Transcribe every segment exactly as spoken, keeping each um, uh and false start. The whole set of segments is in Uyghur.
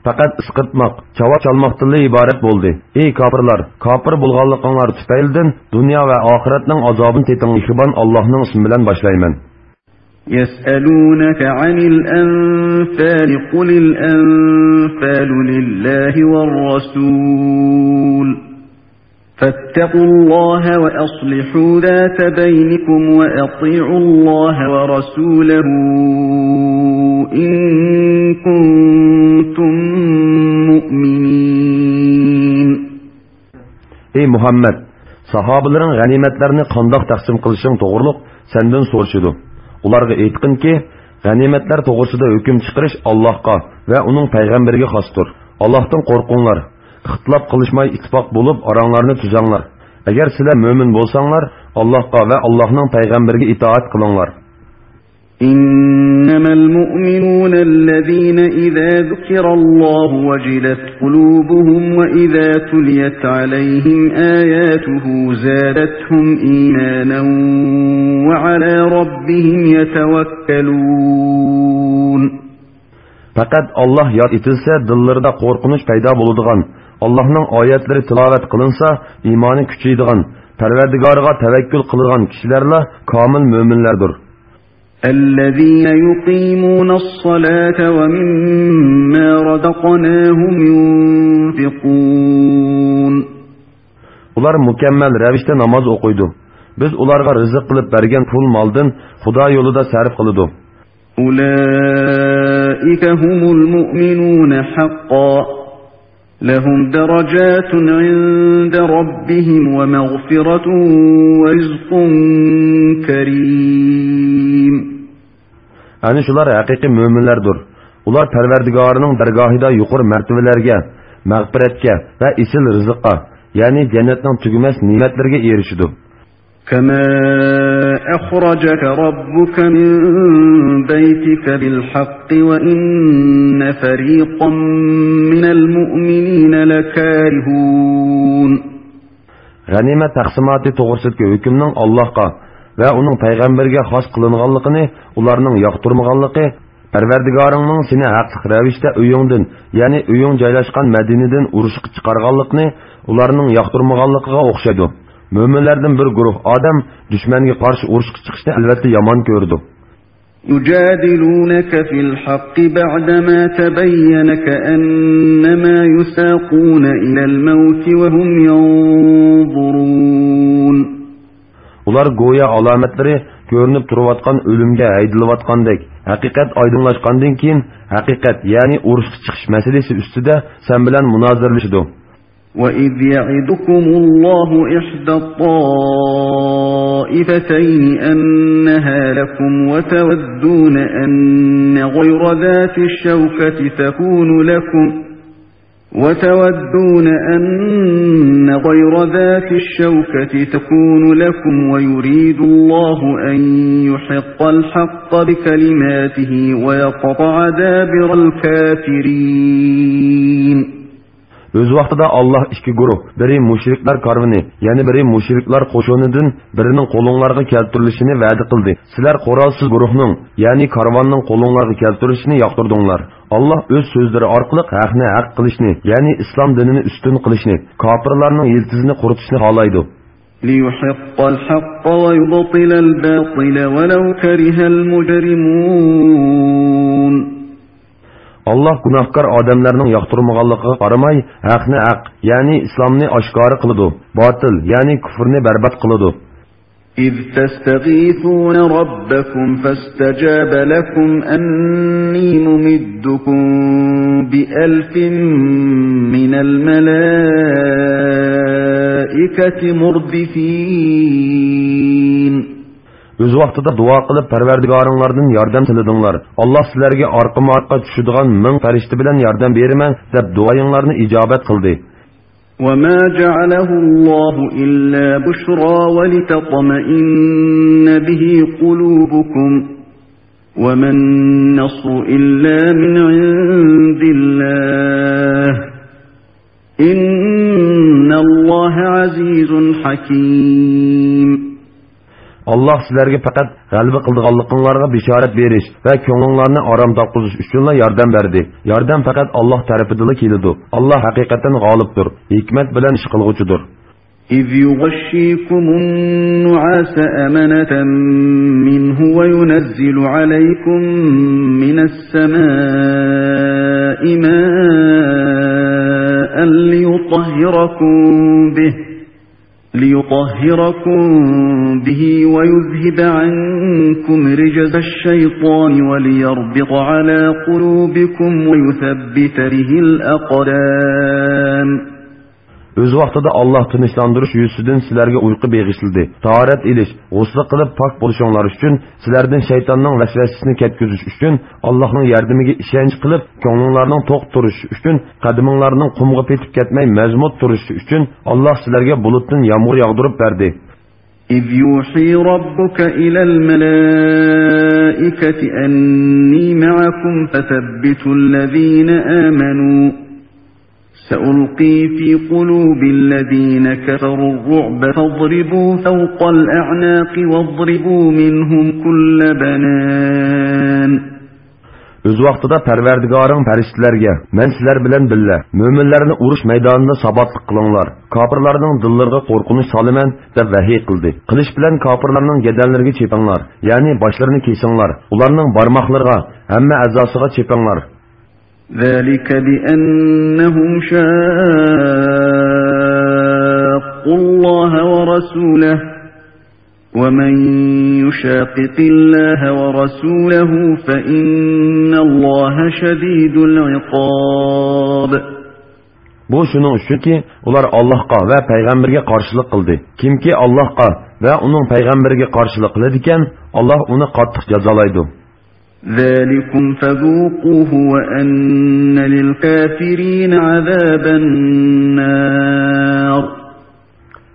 پەقەت ئىسقىرتماق، چاۋاك چالماقتىنلا ئىبارەت بولدى. ئەي كاپىرلار، كاپىر بولغانلىقىڭلار تۈپەيلىدىن دۇنيا ۋە ئاخىرەتنىڭ ئازابىنى تېتىڭ. مېھرىبان ئاللاھنىڭ ئىسمى بىلەن باشلايمەن. يسألونك عن الأنفال قل الأنفال لله والرسول فاتقوا الله وأصلحوا ذات بينكم وأطيعوا الله ورسوله إن كنتم مؤمنين. ئەي مۇھەممەد، ساھابىلىرىڭ غەنىيمەتلەرنى قانداق تەقسىم قىلىشىڭ توغرۇلۇق سەندىن سورىشىدۇ. ئۇلارغا ئېيتقىنكى، غەنىيمەتلەر توغرىسىدا ھۆكۈم چىقىرىش ئاللاھقا ۋە ئۇنىڭ پەيغەمبىرىگە خاستۇر. ئاللاھتىن قورقۇڭلار. ئىختىلاپ قىلىشماي ئىتتىپاق بولۇپ ئاراڭلارنى تۈزەڭلار. ئەگەر سىلەر مۆمىن بولساڭلار، ئاللاھقا ۋە ئاللاھنىڭ پەيغەمبىرىگە ئىتائەت قىلىڭلار. إنما المؤمنون الذين إذا ذكر الله وجلت قلوبهم وإذا تليت عليهم آياته زادتهم إيمانا وعلى ربهم يتوكلون. پەقەت ئاللاھ ياد ئېتىلسە، دىللىرىدا قورقۇنچ پەيدا بولىدىغان، ئاللاھنىڭ ئايەتلىرى تىلاۋەت قىلىنسا، ئىمانى كۈچىيىدىغان، پەرۋەردىگارىغا تەۋەككۈل قىلىدىغان كىشىلەرلا كامىل مۆمىنلەردۇر. الذين يقيمون الصلاة ومما رزقناهم ينفقون. ئۇلار مۇكەممەل رەۋىشتە ناماز ئوقۇيدۇ. بىز ئۇلارغا رىزىق قىلىپ بەرگەن پۇل مالدىن خۇدا يولىدا سەرپ قىلىدۇ. أولئك هم المؤمنون حقا لهم درجات عند ربهم ومغفرة ورزق كريم. ئەنە شۇلار ھەقىقىي مۆمىنلەردۇر. ئۇلار پەرۋەردىگارىنىڭ دەرگاھىدا يۇقىرى مەرتىۋىلەرگە، مەغپىرەتكە ۋە ئېسىل رىزىققا، يەنى جەننەتنىڭ تۈگىمەس نېمەتلىرىگە ئېرىشىدۇ. كما أخرجك ربك من بيتك بالحق وإن فريقا من المؤمنين لكارهون. غەنىيمەت تەقسىماتى توغرىسىدىكى ھۆكۈمنىڭ ئاللاھقا ۋە ئۇنىڭ پەيغەمبىرىگە خاس قىلىنغانلىقىنى ئۇلارنىڭ ياقتۇرمىغانلىقى، پەرۋەردىگارىڭنىڭ سېنى ھەقلىق رەۋىشتە ئۆيۈڭدىن، يەنى ئۆيۈڭ جايلاشقان مەدىنىدىن ئۇرۇشقا چىقارغانلىقىنى ئۇلارنىڭ ياقتۇرمىغانلىقىغا ئوخشايدۇ. مۆمىنلەردىن بىر گۇرۇھ ئادەم دۈشمەنگە قارشى ئۇرۇشقا چىقىشنى ئەلۋەتتە يامان كۆرىدۇ. يجادلونك في الحق بعدما تبين كأنما يساقون إلى الموت وهم ينظرون. ئۇلار گويا ئالامەتلىرى كۆرۈنۈپ تۇرۇۋاتقان ئۆلۈمگە ھەيدىلىۋاتقاندەك، ھەقىقەت ئايدىڭلاشقاندىن كېيىن، ھەقىقەت، يەنى ئۇرۇشقا چىقىش مەسىلىسى ئۈستىدە سەن بىلەن مۇنازىرىلىشىدۇ. وإذ يعدكم الله إحدى الطائفتين أنها لكم وتودون أن غير ذات الشوكة تكون لكم وتودون أن غير ذات الشوكة تكون لكم ويريد الله أن يحق الحق بكلماته ويقطع دابر الكافرين. ئۆز ۋاقتىدا ئاللاھ ئىككى گۇرۇھ، بىرى مۇشرىكلار كارۋىنى، يەنە بىرى مۇشرىكلار قوشۇنىدىن بىرىنىڭ قولۇڭلارغا كەلتۈرۈلۈشىنى ۋەدە قىلدى. سىلەر قورالسىز گۇرۇھنىڭ، يەنى كارۋاننىڭ قولۇڭلارغا كەلتۈرۈلۈشىنى ياقتۇردۇڭلار. ئاللاھ ئۆز سۆزلىرى ئارقىلىق ھەقنى ھەق قىلىشنى، يەنى ئىسلام دىنىنى ئۈستۈن قىلىشنى، كاپىرلارنىڭ يىلتىزىنى قۇرۇتۇشنى خالايدۇ. ليحق الحق ويبطل الباطل ولو كره المجرمون. ئاللاھ گۇناھكار ئادەملەرنىڭ ياقتۇرمىغانلىقىغا قارىماي، ھەقنى ھەق، يەنى ئىسلامنى ئاشكارا قىلىدۇ، باتىل، يەنى كۇفرنى بەربات قىلىدۇ. إذ تستغيثون ربكم فاستجاب لكم أني ممدكم بألف من الملائكة مردفين. ئۆز ۋاقتىدا دۇئا قىلىپ، پەرۋەردىگارىڭلاردىن ياردەم تىلىدىڭلار. ئاللاھ سىلەرگە ئارقىمۇ ئارقا چۈشىدىغان مىڭ پەرىشتە بىلەن ياردەم بېرىمەن، دەپ دۇئايىڭلارنى ئىجابەت قىلدى. وما جعله الله إلا بشرى ولتطمئن به قلوبكم وما النصر إلا من عند الله إن الله عزيز حكيم. ئاللاھ سىلەرگە پەقەت غەلىبە قىلىدىغانلىقىڭلارغا بېشارەت بېرىش ۋە كۆڭلۈڭلارنى ئارام تاپقۇزۇش ئۈچۈنلا ياردەم بەردى. ياردەم پەقەت ئاللاھ تەرىپىدىنلا كېلىدۇ. ئاللاھ ھەقىقەتەن غالىبتۇر، ھېكمەت بىلەن ئىش قىلغۇچىدۇر. إذ يغشيكم النعاس أمنة منه وينزل عليكم من السماء ماء ليطهركم به، ليطهركم به ويذهب عنكم رجز الشيطان وليربط على قلوبكم ويثبت به الأقدام. ئۆز ۋاقتىدا ئاللاھ تىنچلاندۇرۇش يۈزىسىدىن سىلەرگە ئۇيقۇ بېغىشلىدى. تاھارەت ئېلىش، غۇسلى قىلىپ پاك بولۇشۇڭلار ئۈچۈن، سىلەردىن شەيتاننىڭ ۋەسۋەسىسىنى كەتكۈزۈش ئۈچۈن، ئاللاھنىڭ ياردىمىگە ئىشەنچ قىلىپ، كۆڭلۈڭلارنىڭ توق تۇرۇشى ئۈچۈن، قەدىمىڭلارنىڭ قۇمغا پېتىپ كەتمەي مەزمۇت تۇرۇشى ئۈچۈن، ئاللاھ سىلەرگە بۇلۇتتىن يامغۇر ياغدۇرۇپ بەردى. إذ يوحي ربك إلى الملائكة أني معكم فثبتوا الذين آمنوا سألقي في قلوب الذين كفروا الرعب فاضربوا فوق الأعناق واضربوا منهم كل بنان. ئۆز ۋاقتىدا پەرۋەردىگارىڭ پەرىشتىلەرگە، مەن سىلەر بىلەن بىللە، مۆمىنلەرنى ئۇرۇش مەيدانىدا ساباتلىق قىلىڭلار، كاپىرلارنىڭ دىللىرىغا قورقۇنچ سالىمەن، دەپ ۋەھىي قىلدى. قىلىچ بىلەن كاپىرلارنىڭ گەدەنلىرىگە چېپىڭلار، يەنى باشلىرىنى كېسىڭلار، ئۇلارنىڭ بارماقلىرىغا، ھەممە ئەزاسىغا چېپىڭلار. ذلك بأنهم شاقوا الله ورسوله ومن يشاقق الله ورسوله فإن الله شديد العقاب. بۇ شۇنىڭ ئۈچۈنكى، ئۇلار ئاللاھقا ۋە پەيغەمبىرىگە قارشىلىق قىلدى. كىمكى ئاللاھقا ۋە ئۇنىڭ پەيغەمبىرىگە قارشىلىق قىلىدىكەن، ئاللاھ ئۇنى قاتتىق جازالايدۇ. ذلكم فذوقوه وأن للكافرين عذاب النار.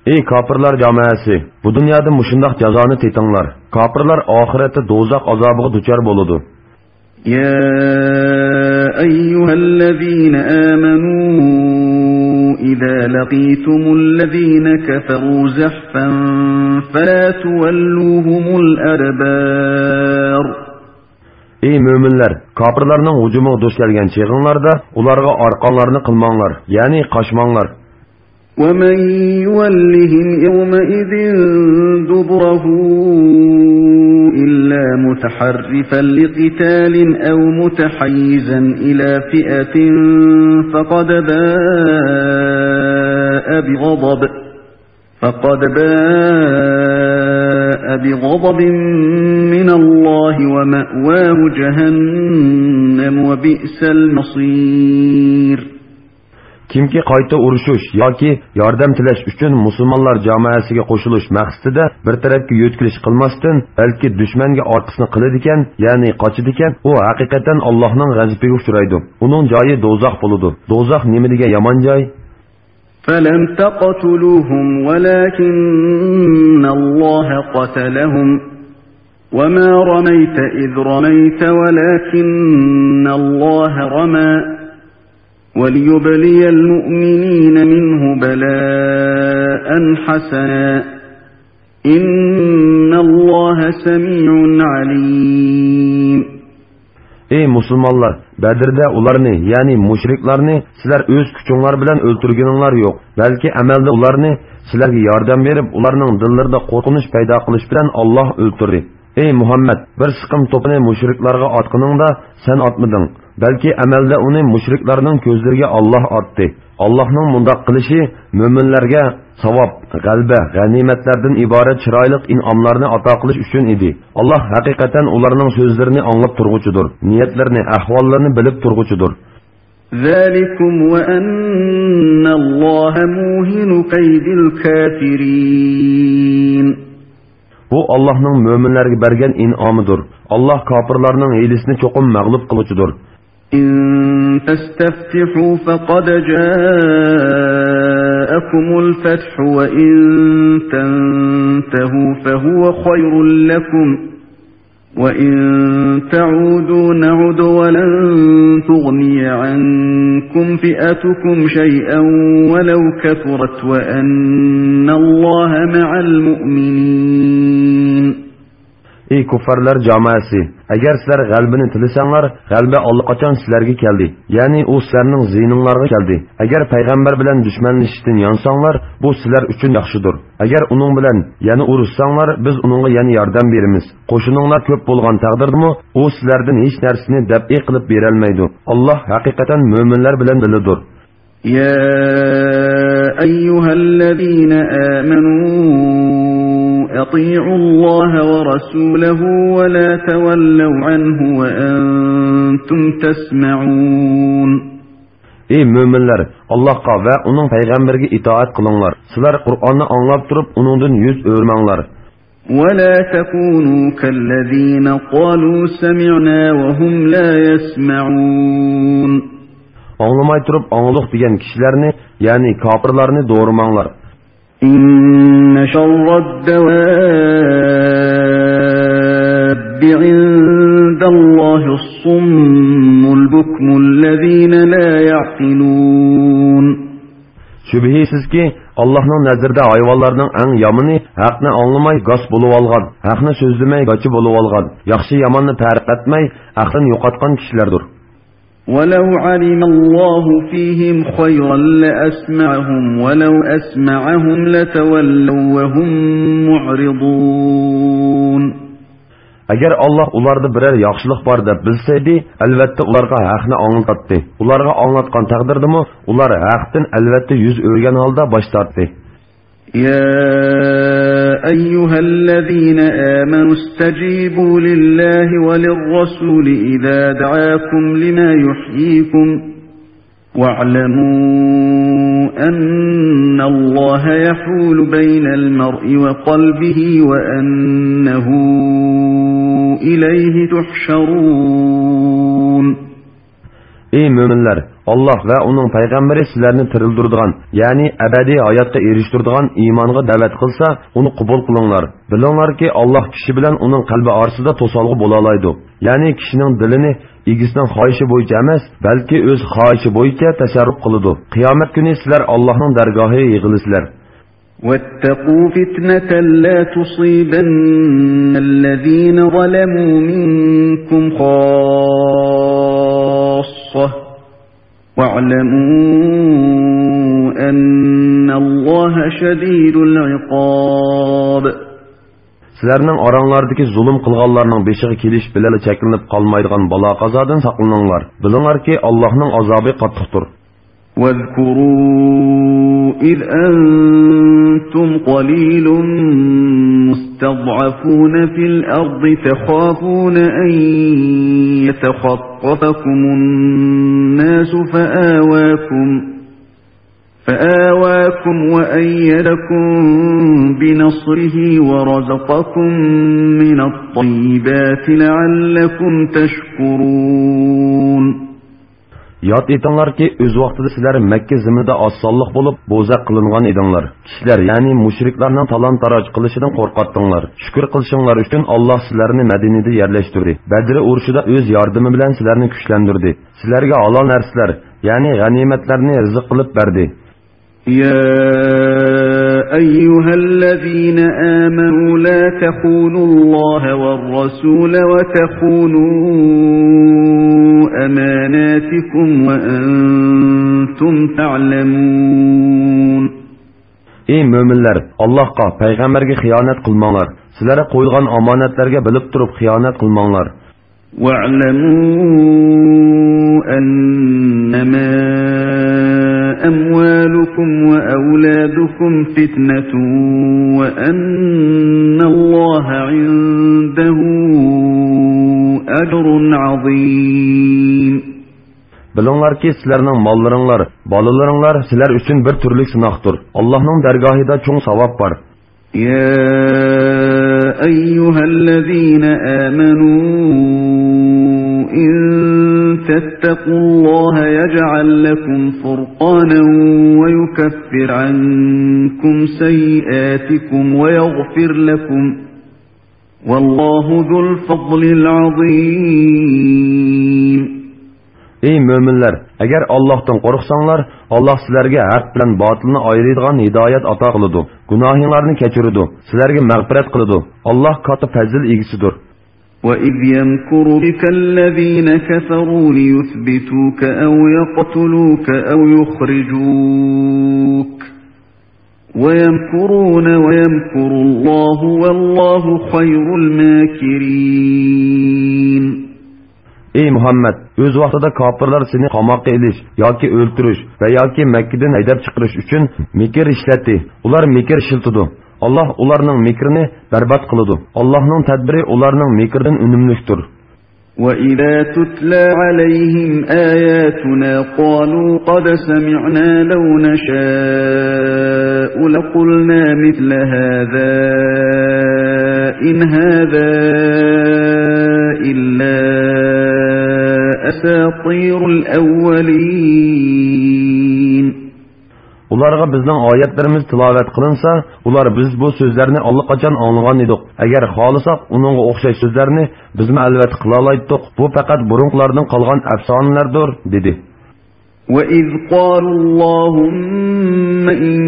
ئەي كاپىرلار جامائەسى، بۇ دۇنيادا مۇشۇنداق جازانى تېتىڭلار. كاپىرلار ئاخىرەتتە دوزاخ ئازابىغا دۇچار بولىدۇ. يا أيها الذين آمنوا إذا لقيتم الذين كفروا زحفا فلا تولوهم الأدبار. ئەي مۆمىنلەر، كاپىرلارنىڭ ھۇجۇمىغا دۇچ كەلگەن چېغىڭلاردا ئۇلارغا ئارقانلارنى قىلماڭلار، يەنى قاچماڭلار. ومن يولهم يومئذ دبره إلا متحرفا لقتال أو متحيزا إلى فئة فقد باء بغضب، فقد باء بغضب من الله ومأواه جهنم وبئس المصير. كىمكى قايتا ئۇرۇشۇش ياكى ياردەم تىلەش ئۈچۈن مۇسۇلمانلار جامائەسىگە قوشۇلۇش مەقسىتىدە بىر تەرەپكە يۆتكىلىش قىلماستىن، بەلكى دۈشمەنگە ئارقىسىنى قىلىدىكەن، يەنى قاچىدىكەن، ئۇ ھەقىقەتەن ئاللاھنىڭ غەزىپىگە ئۇچرايدۇ. ئۇنىڭ جايى دوزاخ بولىدۇ. دوزاخ نېمە دېگەن يامان جاي! فلم تقتلوهم ولكن الله قتلهم وما رميت إذ رميت ولكن الله رمى وليبلي المؤمنين منه بلاء حسنا إن الله سميع عليم. ئەي مۇسۇلمانلار، بەدرىدە ئۇلارنى، يەنى مۇشرىكلارنى سىلەر ئۆز كۈچۈڭلار بىلەن ئۆلتۈرگىنىڭلار يوق، بەلكى ئەمەلدە ئۇلارنى سىلەرگە ياردەم بېرىپ، ئۇلارنىڭ دىللىرىدا قورقۇنچ پەيدا قىلىش بىلەن ئاللاھ ئۆلتۈردى. ئەي مۇھەممەد، بىر سىقىم توپىنى مۇشرىكلارغا ئاتقىنىڭدا سەن ئاتمىدىڭ، بەلكى ئەمەلدە ئۇنى مۇشرىكلارنىڭ كۆزلىرىگە ئاللاھ ئاتتى. ئاللاھنىڭ مۇنداق قىلىشى مۆمىنلەرگە ساۋاب، غەلىبە، غەنىيمەتلەردىن ئىبارەت چىرايلىق ئىنئاملارنى ئاتا قىلىش ئۈچۈن ئىدى. ئاللاھ ھەقىقەتەن ئۇلارنىڭ سۆزلىرىنى ئاڭلاپ تۇرغۇچىدۇر، نىيەتلىرىنى، ئەھۋاللىرىنى بىلىپ تۇرغۇچىدۇر. ذلكم وأن الله موهن كيد الكافرين. بۇ ئاللاھنىڭ مۆمىنلەرگە بەرگەن ئىنئامىدۇر. ئاللاھ كاپىرلارنىڭ ھىيلىسىنى چوقۇم مەغلۇپ قىلغۇچىدۇر. إن تستفتحوا فقد جاءكم الفتح وإن تنتهوا فهو خير لكم وَإِن تَعُودُوا نَعُدْ وَلَن تُغْنِيَ عَنكُمْ فِئَتُكُمْ شَيْئًا وَلَوْ كَثُرَتْ وَأَنَّ اللَّهَ مَعَ الْمُؤْمِنِينَ. ئەي كۇففارلار جامائەسى! ئەگەر سىلەر غەلىبىنى تىلىسەڭلار، غەلىبە ئاللىقاچان سىلەرگە كەلدى. يەنى ئۇ سىلەرنىڭ زىيىنىڭلارغا كەلدى. ئەگەر پەيغەمبەر بىلەن دۈشمەنلىشىشتىن يانساڭلار، بۇ سىلەر ئۈچۈن ياخشىدۇر. ئەگەر ئۇنىڭ بىلەن يەنە ئۇرۇشساڭلار، بىز ئۇنىڭغا يەنە ياردەم بېرىمىز. قوشۇنۇڭلار كۆپ بولغان تەقدىردىمۇ، ئۇ سىلەردىن ھېچ نەرسىنى دەپئى قىلىپ بېرەلمەيدۇ. ئاللاھ ھەقىقەتەن مۆمىنلەر بىلەن بىللىدۇر. يَا أَيُّهَا الَّذِينَ آمَنُوا أَطِيعُوا اللَّهَ وَرَسُولَهُ وَلَا تَوَلَّوْا عَنْهُ وَأَنْتُمْ تَسْمَعُونَ. ئەي مۆمىنلەر، ئاللاھقا ۋە ئۇنىڭ پەيغەمبىرىگە ئىتائەت قىلىڭلار. سىلەر قۇرئاننى ئاڭلاپ تۇرۇپ، ئۇنىڭدىن يۈز ئۆرمەڭلار. وَلَا تَكُونُوا كَالَّذِينَ قَالُوا سَمِعْنَا وَهُمْ لَا يَسْمَعُونَ. ئاڭلىماي تۇرۇپ ئاڭلىدۇق دېگەن كىشىلەرنى، يەنى كاپىرلارنى دورىماڭلار. إِنَّ شَرَّ الدَّوَابِّ عِندَ اللَّهِ الصُّمُّ الْبُكْمُ الَّذِينَ لَا يَعْقِلُونَ. شۈبھىسىزكى، ئاللاھنىڭ نەزىرىدە ھايۋانلارنىڭ ئەڭ يامىنى ھەقنى ئاڭلىماي گاس بولۇۋالغان، ھەقنى سۆزلىمەي گاچا بولۇۋالغان، ياخشى-ياماننى پەرق ئەتمەي ئەقلىنى يوقاتقان كىشىلەردۇر. وَلَوْ عَلِمَ اللَّهُ فِيهِمْ خَيْرًا لَأَسْمَعَهُمْ وَلَوْ أَسْمَعَهُمْ لَتَوَلَّوْا وَّهُمْ مُعْرِضُونَ. ئەگەر ئاللاھ ئۇلاردا بىرەر ياخشىلىق بار دەپ بىلسەيدى، ئەلۋەتتە ئۇلارغا ھەقنى ئاڭلىتاتتى. ئۇلارغا ئاڭلاتقان تەقدىردىمۇ ئۇلار ھەقتىن ئەلۋەتتە يۈز ئۆرۈگەن ھالدا باش تارتتى. يَا أَيُّهَا الَّذِينَ آمَنُوا اسْتَجِيبُوا لِلَّهِ وَلِلرَّسُولِ إِذَا دَعَاكُمْ لِمَا يُحْيِيكُمْ وَاعْلَمُوا أَنَّ اللَّهَ يَحُولُ بَيْنَ الْمَرْءِ وَقَلْبِهِ وَأَنَّهُ إِلَيْهِ تُحْشَرُونَ. ئەي مۆمىنلەر! ئاللاھ ۋە ئۇنىڭ پەيغەمبىرى سىلەرنى تىرىلدۈرىدىغان، يەنى ئەبەدىي ھاياتقا ئېرىشتۈرىدىغان ئىمانغا دەۋەت قىلسا، ئۇنى قوبۇل قىلىڭلار. بىلىڭلاركى، ئاللاھ كىشى بىلەن ئۇنىڭ قەلبى ئارىسىدا توسالغۇ بولالايدۇ. يەنى كىشىنىڭ دىلىنى ئىگىسىنىڭ خاھىشى بويىچە ئەمەس، بەلكى ئۆز خاھىشى بويىچە تەسەررۇپ قىلىدۇ. قىيامەت كۈنى سىلەر ئاللاھنىڭ دەرگاھىغا يىغىلىسىلەر. وَاتَّقُوا فِتْنَةً لَا تُصِيبَنَّ الَّذِينَ ظَلَمُوا مِنكُمْ خَاصَّةً وَاعْلَمُوا أَنَّ اللَّهَ شَدِيدُ الْعِقَابِ. سىلەرنىڭ ئاراڭلاردىكى زۇلۇم قىلغانلارنىڭ بېشىغا كېلىش بىلەنلا چەكلىنىپ قالمايدىغان بالا-قازادىن ساقلىنىڭلار. بىلىڭلاركى، ئاللاھنىڭ ئازابى قاتتىقتۇر. وَاذْكُرُوا إِذْ أَنْتُمْ قَلِيلٌ مُسْتَضْعَفُونَ فِي الْأَرْضِ تَخَافُونَ أَنْ يَتَخَطَّفَكُمُ النَّاسُ فَآوَاكُمْ فَآوَاكُمْ وَأَيَّدَكُمْ بِنَصْرِهِ وَرَزَقَكُمْ مِنَ الطَّيِّبَاتِ لَعَلَّكُمْ تَشْكُرُونَ. ياد ئېتىڭلاركى، ئۆز ۋاقتىدا سىلەر مەككە زېمىنىدا ئاز سانلىق بولۇپ، بوزەك قىلىنغان ئىدىڭلار. كىشىلەر، يەنى مۇشرىكلارنىڭ تالان-تاراج قىلىشىدىن قورقاتتىڭلار. شۈكۈر قىلىشىڭلار ئۈچۈن، ئاللاھ سىلەرنى مەدىنىدە يەرلەشتۈردى. بەدر ئۇرۇشىدا ئۆز ياردىمى بىلەن سىلەرنى كۈچلەندۈردى. سىلەرگە ھالال نەرسىلەر، يەنى غەنىيمەتلەرنى رىزىق قىلىپ بەردى. يَا أَيُّهَا الَّذِينَ آمَنُوا لَا تَخُونُوا اللَّهَ وَالرَّسُولَ وَتَخُونُوا أَمَانَاتِكُمْ وَأَنْتُمْ تَعْلَمُونَ. ئەي مۆمىنلەر، ئاللاھقا، پەيغەمبەرگە خىيانەت قىلماڭلار. سىلەرگە قويۇلغان ئامانەتلەرگە بىلىپ تۇرۇپ خىيانەت قىلماڭلار. وَاعْلَمُوا أَنَّمَا أَمْوَالُكُمْ وَأَوْلَادُكُمْ فِتْنَةٌ وَأَنَّ اللَّهَ عِندَهُ أَجْرٌ عَظِيمٌ. بىلىڭلاركى، سىلەرنىڭ ماللىرىڭلار، بالىلىرىڭلار سىلەر ئۈچۈن بىر تۈرلۈك سىناقتۇر. ئاللاھنىڭ دەرگاھىدا چوڭ ساۋاب بار. يَا أَيُّهَا الَّذِينَ آمَنُوا إِن تَتَّقُوا اللَّهَ يَجْعَل لَّكُمْ فُرْقَانًا وَيُكَفِّرْ عَنكُمْ سَيِّئَاتِكُمْ وَيَغْفِرْ لَكُمْ والله ذو الفضل العظيم. ئەي مۆمىنلەر، ئەگەر ئاللاھتىن قورقساڭلار، ئاللاھ سىلەرگە ھەق بىلەن باتىلنى ئايرىيدىغان ھىدايەت ئاتا قىلىدۇ، گۇناھىڭلارنى كەچۈرىدۇ، سىلەرگە مەغپىرەت قىلىدۇ. ئاللاھ كاتتا پەزىل ئىگىسىدۇر. وإذ يمكر بك الذين كفروا ليثبتوك أو يقتلوك أو يخرجوك ويمكرون ويمكر الله والله خير الماكرين. ئەي مۇھەممەد، ئۆز ۋاقتىدا كاپىرلار سېنى قاماققا ئېلىش ياكى ئۆلتۈرۈش ۋە ياكى مەككىدىن ھەيدەپ چىقىرىش ئۈچۈن مىكىر ئىشلەتتى. ئۇلار مىكىر ئىشلىتىدۇ. ئاللاھ ئۇلارنىڭ مىكرىنى بەربات قىلىدۇ. ئاللاھنىڭ تەدبىرى ئۇلارنىڭ مىكرىدىن ئۈنۈملۈكتۇر. وإذا تتلى عليهم آياتنا قالوا قد سمعنا لو نشاء لقلنا مثل هذا إن هذا إلا أساطير الأولين. ئۇلارغا بىزنىڭ ئايەتلىرىمىز تىلاۋەت قىلىنسا، ئۇلار: «بىز بۇ سۆزلەرنى ئاللىقاچان ئاڭلىغان ئىدۇق. ئەگەر خالىساق، ئۇنىڭغا ئوخشاش سۆزلەرنى بىزمۇ ئەلۋەتتە قىلالايتتۇق. بۇ پەقەت بۇرۇنقىلاردىن قالغان ئەپسانىلەردۇر» دېدى. وإذ قالوا اللهم إن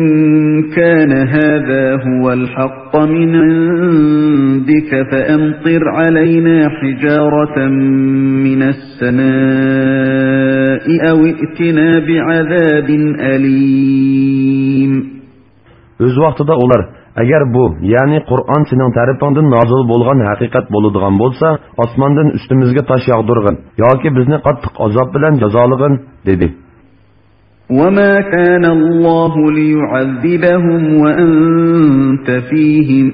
كان هذا هو الحق من عندك فأمطر علينا حجارة من السماء أو ائتنا بعذاب أليم. ئۆز ۋاقتىدا ئۇلار: «ئەگەر بۇ، يەنى قۇرئان سېنىڭ تەرىپىڭدىن نازىل بولغان ھەقىقەت بولىدىغان بولسا، ئاسماندىن ئۈستىمىزگە تاش ياغدۇرغىن ياكى بىزنى قاتتىق ئازاب بىلەن جازالىغىن» دېدى. وما كان الله ليعذبهم وأنت فيهم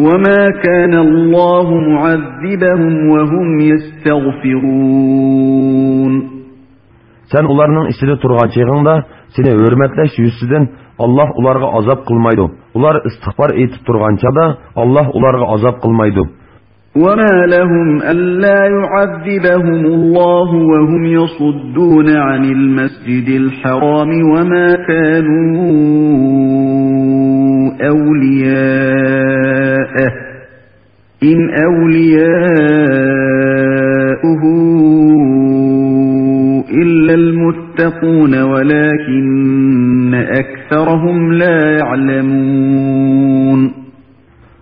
وما كان الله معذبهم وهم يستغفرون. سەن ئۇلارنىڭ ئىچىدە تۇرغان چېغىڭدا سېنى ھۆرمەتلەش يۈزىسىدىن ئاللاھ ئۇلارغا ئازاب قىلمايدۇ. ئۇلار ئىستىغپار ئېيتىپ تۇرغان چاغدا ئاللاھ ئۇلارغا ئازاب قىلمايدۇ. وما لهم ألا يعذبهم الله وهم يصدون عن المسجد الحرام وما كانوا أولياءه إن أولياؤه إلا المتقون ولكن أكثرهم لا يعلمون.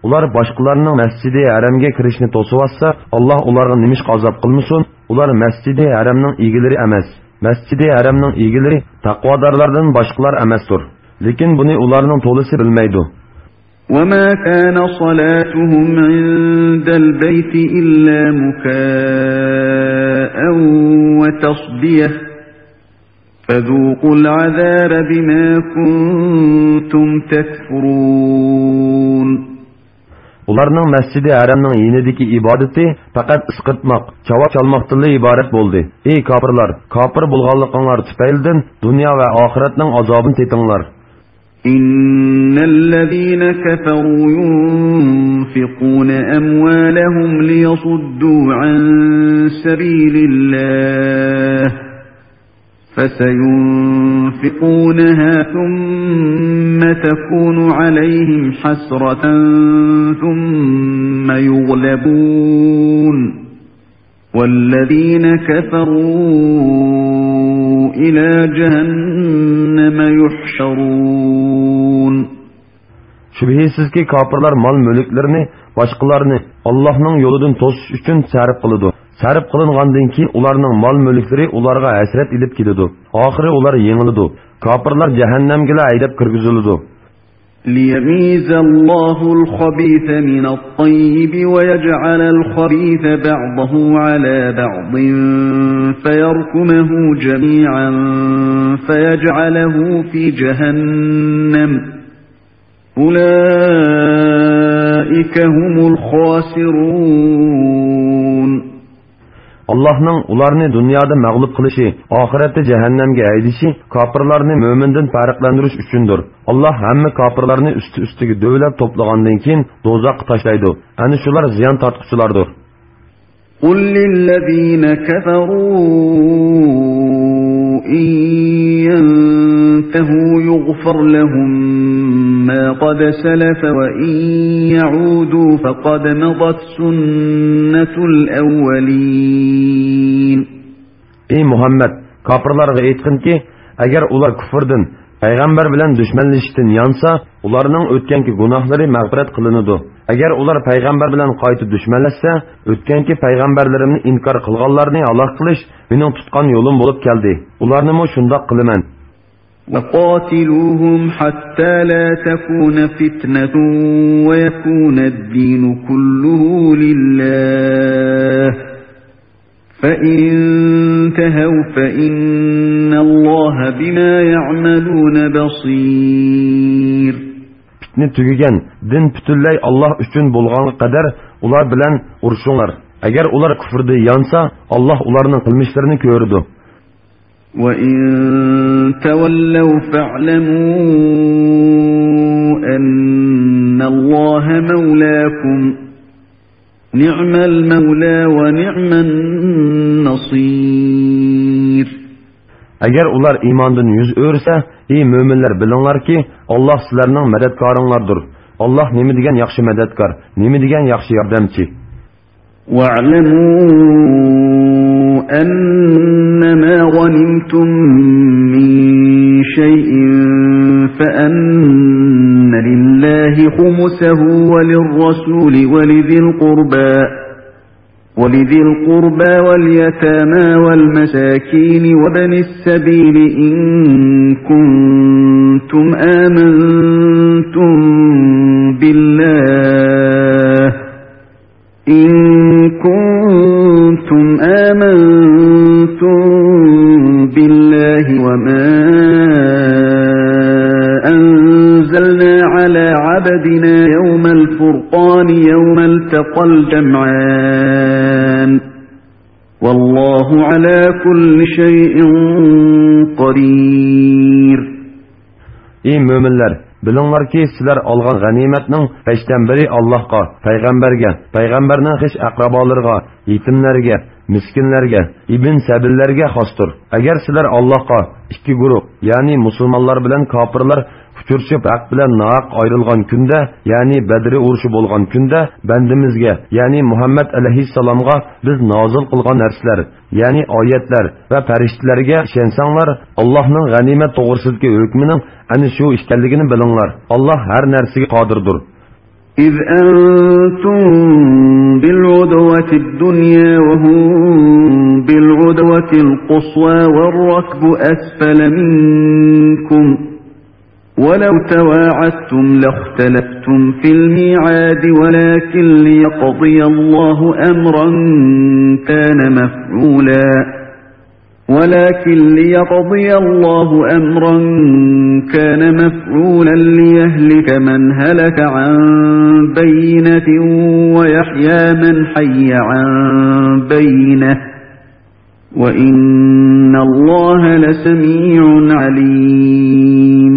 ئۇلار باشقىلارنىڭ مەسجىدى ھەرەمگە كىرىشىنى توسۇۋاتسا، ئاللاھ ئۇلارغا نېمىشقا ئازاب قىلمىسۇن؟ ئۇلار مەسجىدى ھەرەمنىڭ ئىگىلىرى ئەمەس. مەسجىدى ھەرەمنىڭ ئىگىلىرى تەقۋادارلاردىن باشقىلار ئەمەستۇر. لېكىن بۇنى ئۇلارنىڭ تولىسى بىلمەيدۇ. وما كان صلاتهم عند البيت إلا مكاء وتصدية فذوقوا العذاب بما كنتم تكفرون. ئۇلارنىڭ مەسجىدى ھەرەمنىڭ يېنىدىكى ئىبادىتى پەقەت ئىسقىرتماق، چاۋاك چالماقتىنلا ئىبارەت بولدى. ئەي كاپىرلار، كاپىر بولغانلىقىڭلار تۈپەيلىدىن دۇنيا ۋە ئاخىرەتنىڭ ئازابىنى تېتىڭلار. إن الذين كفروا ينفقون أموالهم ليصدوا عن سبيل الله فسينفقونها ثم تكون عليهم حسرة ثم يغلبون والذين كفروا إلى جهنم يحشرون. شۈبھىسىزكى، كاپىرلار مال-مۈلۈكلىرىنى باشقىلارنى ئاللاھنىڭ يولىدىن توسۇش ئۈچۈن سەرپ قىلىدۇ. سەرپ قىلىنغاندىن كېيىن، ئۇلارنىڭ مال-مۈلۈكلىرى ئۇلارغا ھەسرەت ئېلىپ كېلىدۇ. ئاخىرى ئۇلار يېڭىلىدۇ. كاپىرلار جەھەننەمگىلا ھەيدەپ كىرگۈزۈلىدۇ. ليميز الله الخبيث من الطيب ويجعل الخبيث بعضه على بعض فيركمه جميعا فيجعله في جهنم أولئك هم الخاسرون. ئاللاھنىڭ ئۇلارنى دۇنيادا مەغلۇپ قىلىشى، ئاخىرەتتە جەھەننەمگە ھەيدىشى كاپىرلارنى مۆمىندىن پەرقلەندۈرۈش ئۈچۈندۇر. ئاللاھ ھەممە كاپىرلارنى ئۈستى-ئۈستىگە دۆۋىلەپ توپلىغاندىن كېيىن دوزاخقا تاشلايدۇ. ئەنە شۇلار زىيان تارتقۇچىلاردۇر. قل للذين كفروا إن ينتهوا يغفر لهم ما قد سلف وإن يعودوا فقد مضت سنة الأولين. ئەي مۇھەممەد، كاپىرلارغا ئېيتقىنكى، ئەگەر ئۇلار كۇفرىدىن، پەيغەمبەر بىلەن دۈشمەنلىشىشتىن يانسا، ئۇلارنىڭ ئۆتكەنكى گۇناھلىرى مەغپىرەت قىلىنىدۇ. ئەگەر ئۇلار پەيغەمبەر بىلەن قايتا دۈشمەنلەشسە، ئۆتكەنكى پەيغەمبەرلىرىمنى ئىنكار قىلغانلارنى ھالاك قىلىش مېنىڭ تۇتقان يولۇم بولۇپ كەلدى. ئۇلارنىمۇ شۇنداق قىلىمەن. وقاتلوهم حتى لا تكون فتنة ويكون الدين كله لله، فإن انتهوا فإن الله بما يعملون بصير. پىتنە تۈگىگەن، دىن پۈتۈنلەي ئاللاھ ئۈچۈن بولغانغا قەدەر ئۇلار بىلەن ئۇرۇشۇڭلار. ئەگەر ئۇلار كۇفرىدا يانسا، ئاللاھ ئۇلارنىڭ قىلمىشلىرىنى كۆرىدۇ. وإن تولوا فاعلموا أن الله مولاكم، نعم المولى ونعم النصير. ئەگەر ئۇلار ئىماندىن يۈز ئۆرۈسە، ئەي مۆمىنلەر، بىلىڭلاركى، ئاللاھ سىلەرنىڭ مەدەتكارىڭلاردۇر. ئاللاھ نېمە دېگەن ياخشى مەدەتكار، نېمە دېگەن ياخشى ياردەمچى. واعلموا أنما غنمتم من شيء فأن لله خمسه وللرسول ولذي القربى، ولذي القربى واليتامى والمساكين وابن السبيل إن كنتم آمنتم بالله، إن كنتم آمنتم بالله وما أنزلنا على عبدنا يوم الفرقان يوم التقى الجمعان، والله على كل شيء قدير. ئەي مۆمىنلەر، بىلىڭلاركى، سىلەر ئالغان غەنىيمەتنىڭ بەشتىن بىرى ئاللاھقا، پەيغەمبەرگە، پەيغەمبەرنىڭ خىش ئەقرىبالىرىغا، يېتىملەرگە، مىسكىنلەرگە، ئىبن سەبىللەرگە خاستۇر. ئەگەر سىلەر ئاللاھقا، ئىككى گۇرۇھ، يەنى مۇسۇلمانلار بىلەن كاپىرلار ئۇچرىشىپ ھەق بىلەن ناھەق ئايرىلغان كۈندە، يەنى بەدرى ئۇرۇشى بولغان كۈندە، بەندىمىزگە، يەنى مۇھەممەد ئەلەيھىسسالامغا بىز نازىل قىلغان نەرسىلەر، يەنى ئايەتلەر ۋە پەرىشتىلەرگە ئىشەنسەڭلار، ئاللاھنىڭ غەنىيمەت توغرىسىدىكى ھۆكمىنىڭ ئەنە شۇ ئىكەنلىكىنى بىلىڭلار. ئاللاھ ھەر نەرسىگە قادىردۇر. إذ أنتم بالعدوة الدنيا وهم بالعدوة القصوى والركب أسفل منكم ولو تواعدتم لاختلفتم في الميعاد ولكن ليقضي الله أمرا كان مفعولا، ولكن ليقضي الله أمرا كان مفعولا ليهلك من هلك عن بينة ويحيى من حي عن بينة، وإن الله لسميع عليم.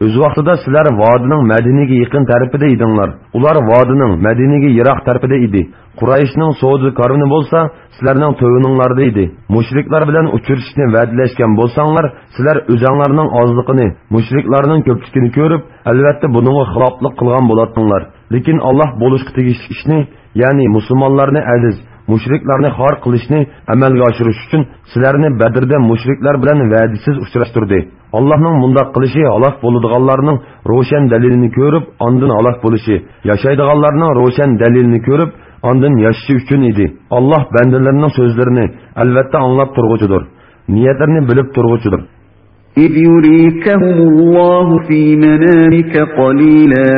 ئۆز ۋاقتىدا سىلەر ۋادىنىڭ مەدىنىگە يېقىن تەرىپىدە ئىدىڭلار. ئۇلار ۋادىنىڭ مەدىنىگە يىراق تەرىپىدە ئىدى. قۇرەيشنىڭ سودا كارۋىنى بولسا سىلەرنىڭ تۆۋىنىڭلاردا ئىدى. مۇشرىكلار بىلەن ئۇچرىشىشنى ۋەدىلەشكەن بولساڭلار، سىلەر ئۆزەڭلارنىڭ ئازلىقىنى، مۇشرىكلارنىڭ كۆپلۈكىنى كۆرۈپ، ئەلۋەتتە بۇنىڭغا خىلاپلىق قىلغان بولاتتىڭلار. لېكىن ئاللاھ بولۇشقا تېگىشلىك ئىشنى، يەنى مۇسۇلمانلارنى ئەزىز، مۇشرىكلارنى خار قىلىشنى ئەمەلگە ئاشۇرۇش ئۈچۈن سىلەرنى بەدىردە مۇشرىكلار بىلەن ۋەدىسىز ئۇچراشتۇردى. ئاللاھنىڭ مۇنداق قىلىشى ھالاك بولىدىغانلارنىڭ روشەن دەلىلىنى كۆرۈپ، ئاندىن ھالاك بولۇشى، ياشايدىغانلارنىڭ روشەن دەلىلىنى كۆرۈپ، ئاندىن ياشىشى ئۈچۈن ئىدى. ئاللاھ بەندىلىرىنىڭ سۆزلىرىنى ئەلۋەتتە ئاڭلاپ تۇرغۇچىدۇر. نىيەتلىرىنى بىلىپ تۇرغۇچىدۇر. إذ يريكهم الله في منامك قليلا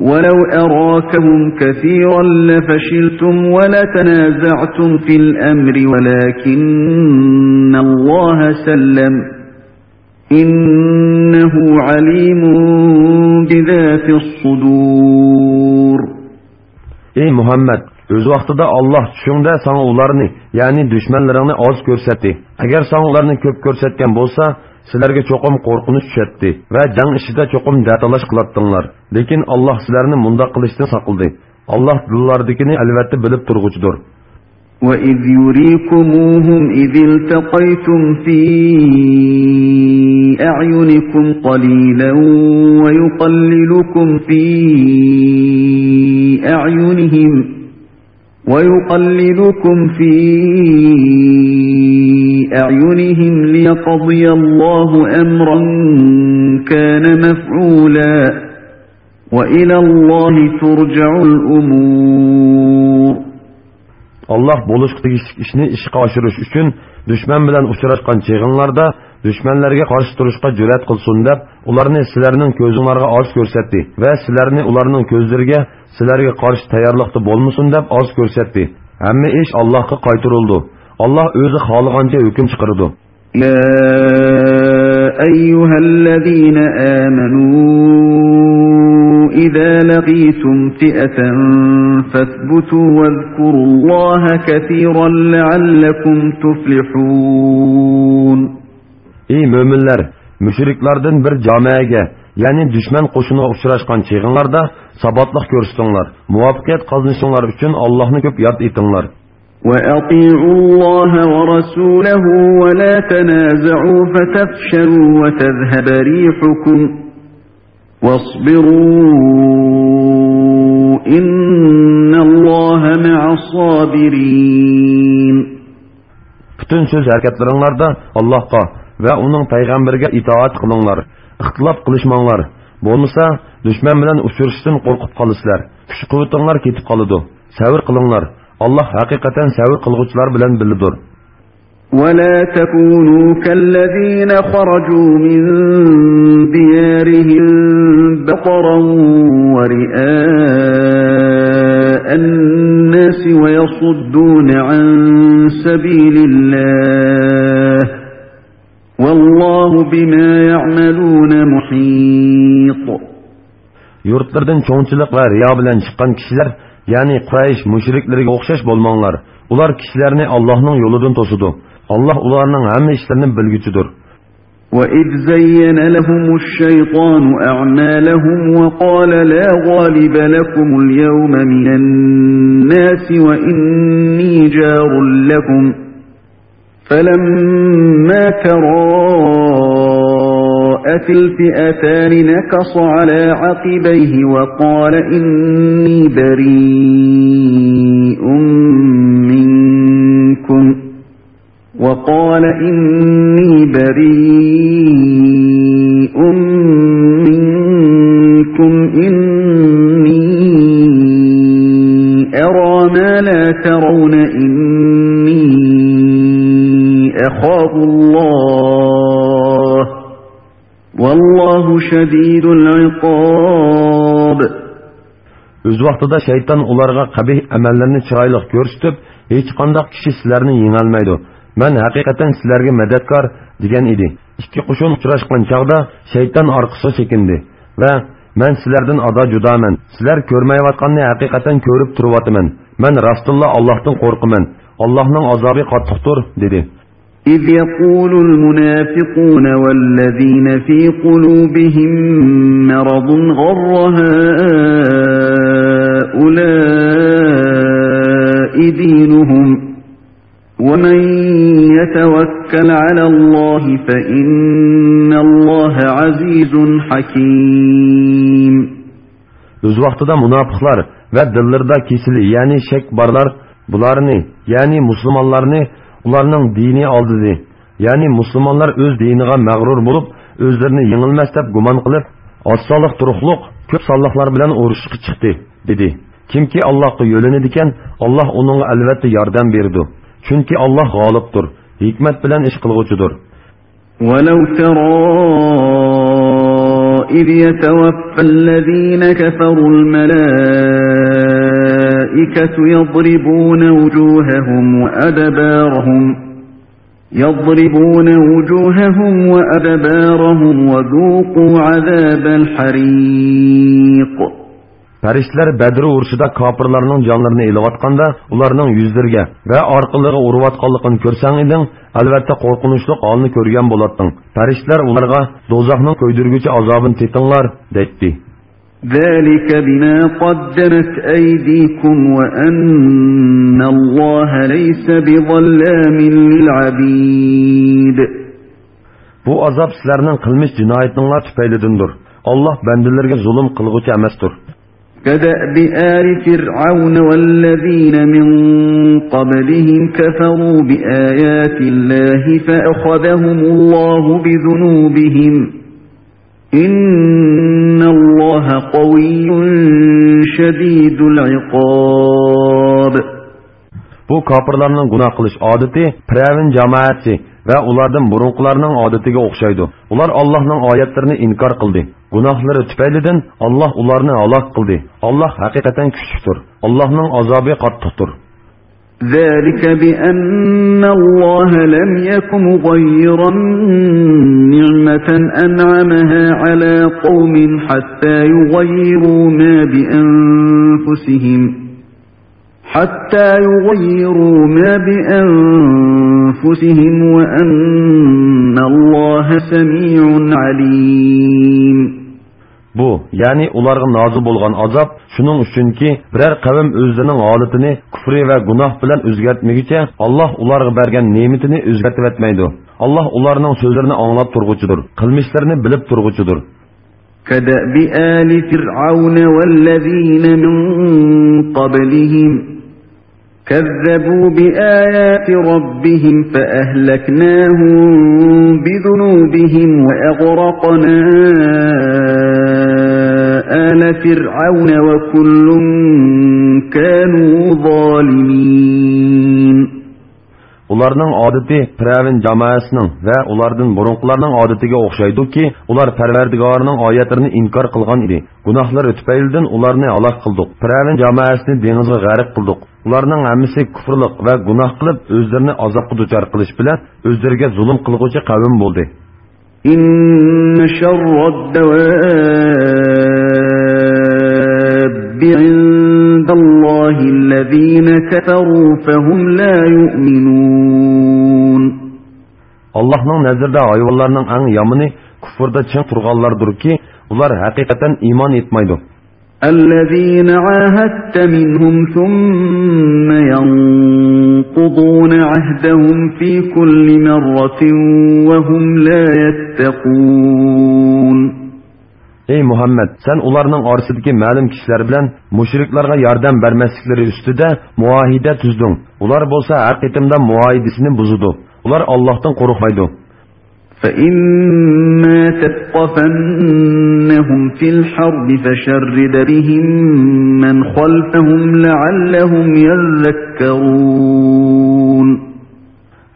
ولو أراكهم كثيرا لفشلتم ولتنازعتم في الأمر ولكن الله سلم إنه عليم بذات الصدور. ئەي مۇھەممەد، ئۆز ۋاقتىدا ئاللاھ چۈشۈڭدە ساڭا ئۇلارنى، يەنى دۈشمەنلىرىڭنى ئاز كۆرسەتتى. ئەگەر ساڭا ئۇلارنى كۆپ كۆرسەتكەن بولسا، سىلەرگە چوقۇم قورقۇنچ چۈشەتتى ۋە جەڭ ئىچىدە چوقۇم دەتالاش قىلاتتىڭلار. لېكىن ئاللاھ سىلەرنى مۇنداق قىلىشتىن ساقلىدى. ئاللاھ دىللاردىكىنى ئەلۋەتتە بىلىپ تۇرغۇچىدۇر. وَإِذْ يُرِيكُمُوهُمْ إِذِ الْتَقَيْتُمْ فِي أَعْيُنِكُمْ قَلِيلًا وَيُقَلِّلُكُمْ فِي أَعْيُنِهِمْ وَيُقَلِّلُكُمْ فِي أَعْيُنِهِمْ لِيَقْضِيَ اللَّهُ أَمْرًا كَانَ مَفْعُولًا وَإِلَى اللَّهِ تُرْجَعُ الْأُمُورُ. ئاللاھ بولۇشقا تېگىشلىك ئىشنى ئىشقا ئاشۇرۇش ئۈچۈن دۈشمەن بىلەن ئۇچراشقان چېغىڭلاردا دۈشمەنلەرگە قارشى تۇرۇشقا جۈرئەت قىلسۇن دەپ، ئۇلارنى سىلەرنىڭ كۆزۈڭلارغا ئاز كۆرسەتتى ۋە سىلەرنى ئۇلارنىڭ كۆزلىرىگە سىلەرگە قارشى تەييارلىقتا بولمىسۇن دەپ ئاز كۆرسەتتى. ھەممە ئىش ئاللاھقا قايتۇرۇلىدۇ. ئاللاھ ئۆزى خالىغانچە ھۆكۈم چىقىرىدۇ. يَا أَيُّهَا الَّذِينَ آمَنُوا إِذَا لَقِيتُمْ فِئَةً فَاثْبُتُوا وَاذْكُرُوا اللَّهَ كَثِيرًا لَعَلَّكُمْ تُفْلِحُونَ. ئەي مۆمىنلەر، مۇشرىكلاردىن بىر جامائەگە، يەنى دۈشمەن قوشۇنىغا ئۇچراشقان چېغىڭلاردا ساباتلىق كۆرسىتىڭلار. مۇۋەپپەقىيەت قازىنىشىڭلار ئۈچۈن ئاللاھنى كۆپ ياد ئېتىڭلار. وَأَطِيعُوا اللَّهَ وَرَسُولَهُ وَلَا تَنَازَعُوا فَتَفْشَلُوا وَتَذْهَبَ رِيحُكُمْ وَاصْبِرُوا إِنَّ اللَّهَ مَعَ الصَّابِرِينَ. پۈتۈن سۆز ھەرىكەتلىرىڭلاردا ئاللاھقا ۋە ئۇنىڭ پەيغەمبىرىگە ئىتائەت قىلىڭلار، ئىختىلاپ قىلىشماڭلار. بولمىسا، دۈشمەن بىلەن ئۇچرىشىشتىن قورقۇپ قالىسىلەر. كۈچ-قۇۋۋىتىڭلار كېتىپ قالىدۇ. سەۋر قىلىڭلار. ئاللاھ ھەقىقەتەن سەۋر قىلغۇچىلار بىلەن بىللىدۇر. وَلَا تَكُونُوا كَالَّذِينَ خَرَجُوا مِن دِيَارِهِم بَطَرًا وَرِئَاءَ النَّاسِ وَيَصُدُّونَ عَن سَبِيلِ اللَّهِ وَاللَّهُ بِمَا يَعْمَلُونَ مُحِيطٌ. يۇرتلىرىدىن چوڭچىلىق ۋە رىيا بىلەن چىققان كىشىلەر، يەنى قۇرەيش مۇشرىكلىرىگە ئوخشاش بولماڭلار. ئۇلار كىشىلەرنى ئاللاھنىڭ يولىدىن توسىدۇ. ئاللاھ ئۇلارنىڭ ھەممە ئىشلىرىنى بىلگۈچىدۇر. وَإِذْ زَيَّنَ لَهُمُ الشَّيْطَانُ أَعْمَالَهُمْ وَقَالَ لَا غَالِبَ لَكُمُ الْيَوْمَ مِنَ النَّاسِ وَإِنِّي جَارٌ لَكُمْ فَلَمَّا تَرَاءَتِ الْفِئَتَانِ نَكَصَ عَلَى عَقِبَيْهِ وَقَالَ إِنِّي بَرِيءٌ مِنْكُمْ وَقَالَ إِنِّي بَرِيءٌ مِنْكُمْ إِنِّي أَرَى مَا لَا تَرَوْنَ إِنِّي أَخَافُ اللَّهَ وَاللَّهُ شَدِيدُ الْعِقَابِ. ئۆز ۋاقتىدا شەيتان ئۇلارغا قەبىھ ئەمەللىرىنى چىرايلىق كۆرسىتىپ، ھېچقانداق كىشى سىلەرنى يېڭەلمەيدۇ، مەن ھەقىقەتەن سىلەرگە مەدەتكار، دېگەن ئىدى. ئىككى قوشۇن ئۇچراشقان چاغدا شەيتان ئارقىسىغا چېكىندى ۋە مەن سىلەردىن ئادا جۇدامەن، سىلەر كۆرمەيۋاتقاننى ھەقىقەتەن كۆرۈپ تۇرۇۋاتىمەن، مەن راستتىنلا ئاللاھتىن قورقىمەن، ئاللاھنىڭ ئازابى قاتتىقتۇر، دېدى. إِذْ يَقُولُ الْمُنَافِقُونَ وَالَّذِينَ فِي قُلُوبِهِم مَّرَضٌ غَرَّ هَٰؤُلَاءِ دِينُهُمْ وَمَن يَتَوَكَّلْ عَلَى اللَّهِ فَإِنَّ اللَّهَ عَزِيزٌ حَكِيمٌ. ئۆز ۋاقتىدا مۇناپىقلار ۋە دىللىرىدا كېسىلى، يەنى شەك بارلار بۇلارنى، يەنى مۇسۇلمانلارنى ئۇلارنىڭ دىنى ئالدىدى. يەنى مۇسۇلمانلار ئۆز دىنىغا مەغرۇر بولۇپ، ئۆزلىرىنى يېڭىلمەس دەپ گۇمان قىلىپ، ئاز سانلىق تۇرۇقلۇق كۆپ سانلىقلار بىلەن ئۇرۇشقا چىقتى، دېدى. كىمكى ئاللاھقا يۆلىنىدىكەن، ئاللاھ ئۇنىڭغا ئەلۋەتتە ياردەم بېرىدۇ. چۈنكى ئاللاھ غالىبتۇر، ھېكمەت بىلەن ئىش قىلغۇچىدۇر. وَلَوْ تَرَىٰ إِذْ يَتَوَفَّى الَّذِينَ كَفَرُوا الْمَلَائِكَةُ يَضْرِبُونَ وُجُوهَهُمْ وَأَدْبَارَهُمْ، يَضْرِبُونَ وُجُوهَهُمْ وَأَدْبَارَهُمْ وَذُوقُوا عَذَابَ الْحَرِيقِ. پەرىشتىلەر بەدر ئۇرۇشىدا كاپىرلارنىڭ جانلىرىنى ئېلىۋاتقاندا، ئۇلارنىڭ يۈزلىرىگە ۋە ئارقىلىرىغا ئۇرۇۋاتقانلىقىنى كۆرسەڭ ئىدىڭ، ئەلۋەتتە قورقۇنچلۇق ھالنى كۆرگەن بولاتتىڭ. پەرىشتىلەر ئۇلارغا، دوزاخنىڭ كۆيدۈرگۈچى ئازابىنى تېتىڭلار، دەيتتى. ذلك بما قدمت أيديكم وأن الله ليس بظلام للعبيد. بۇ ئازاب سىلەرنىڭ قىلمىش جىنايىتىڭلار تۈپەيلىدىندۇر. ئاللاھ بەندىلىرىگە زۇلۇم قىلغۇچى ئەمەستۇر. كدأب آل فرعون والذين من قبلهم كفروا بآيات الله فأخذهم الله بذنوبهم إن الله قوي شديد العقاب. بۇ كاپىرلارنىڭ گۇناھ قىلىش ئادىتى پىرئەۋن جامائەتى ۋە ئۇلاردىن بۇرۇنقىلارنىڭ ئادىتىگە ئوخشايدۇ. ئۇلار ئاللاھنىڭ ئايەتلىرىنى ئىنكار قىلدى. گۇناھلىرى تۈپەيلىدىن ئاللاھ ئۇلارنى ھالاك قىلدى. ئاللاھ ھەقىقەتەن كۈچلۈكتۇر. ئاللاھنىڭ ئازابى قاتتىقتۇر. ذلك بأن الله لم يك مغيرا نعمة أنعمها على قوم حتى يغيروا ما بأنفسهم حتى يغيروا ما بأنفسهم وأن الله سميع عليم. بۇ، يەنى ئۇلارغا نازىل بولغان ئازاب شۇنىڭ ئۈچۈنكى، بىرەر قەۋم ئۆزلىرىنىڭ ھالىتىنى كۇفرى ۋە گۇناھ بىلەن ئۆزگەرتمىگۈچە، ئاللاھ ئۇلارغا بەرگەن نېمىتىنى ئۆزگەرتىۋەتمەيدۇ. ئاللاھ ئۇلارنىڭ سۆزلىرىنى ئاڭلاپ تۇرغۇچىدۇر، قىلمىشلىرىنى بىلىپ تۇرغۇچىدۇر. كدأب آل فرعون والذين من قبلهم كذبوا بآيات ربهم فأهلكناهم بذنوبهم وأغرقنا آل فرعون وكل كانوا ظالمين. ئۇلارنىڭ ئادىتى پىرئەۋن جامائەسىنىڭ ۋە ئۇلاردىن بۇرۇنقىلارنىڭ ئادىتىگە ئوخشايدۇكى، ئۇلار پەرۋەردىگارىنىڭ ئايەتلىرىنى ئىنكار قىلغان ئىدى. گۇناھلىرى تۈپەيلىدىن ئۇلارنى ھالاك قىلدۇق. پىرئەۋن جامائەسىنى دېڭىزغا غەرق قىلدۇق. ئۇلارنىڭ ھەممىسى كۇفرلۇق ۋە گۇناھ قىلىپ، ئۆزلىرىنى ئازابقا دۇچار قىلىش بىلەن ئۆزلىرىگە زۇلۇم قىلغۇچى قەۋم بولدى. إن شر الدواب عند الله الذين كفروا فهم لا يؤمنون. ئاللاھنىڭ نەزىرىدە ھايۋانلارنىڭ ئەڭ يامىنى كۇفردا چىڭ تۇرغانلاردۇركى، ئۇلار ھەقىقەتەن ئىمان ئېيتمايدۇ. الذين عاهدت منهم ثم ينقضون عهدهم في كل مرة وهم لا يتقون. ئەي مۇھەممەد، سەن ئۇلارنىڭ ئارىسىدىكى مەلۇم كىشىلەر بىلەن مۇشرىكلارغا ياردەم بەرمەسلىكلىرى ئۈستىدە مۇئاھىدە تۈزدۈڭ. ئۇلار بولسا ھەر قېتىمدا مۇئاھىدىسىنى بۇزىدۇ. ئۇلار ئاللاھتىن قورقمايدۇ. فإما تثقفنهم في الحرب فشرد بهم من خلفهم لعلهم يذكرون.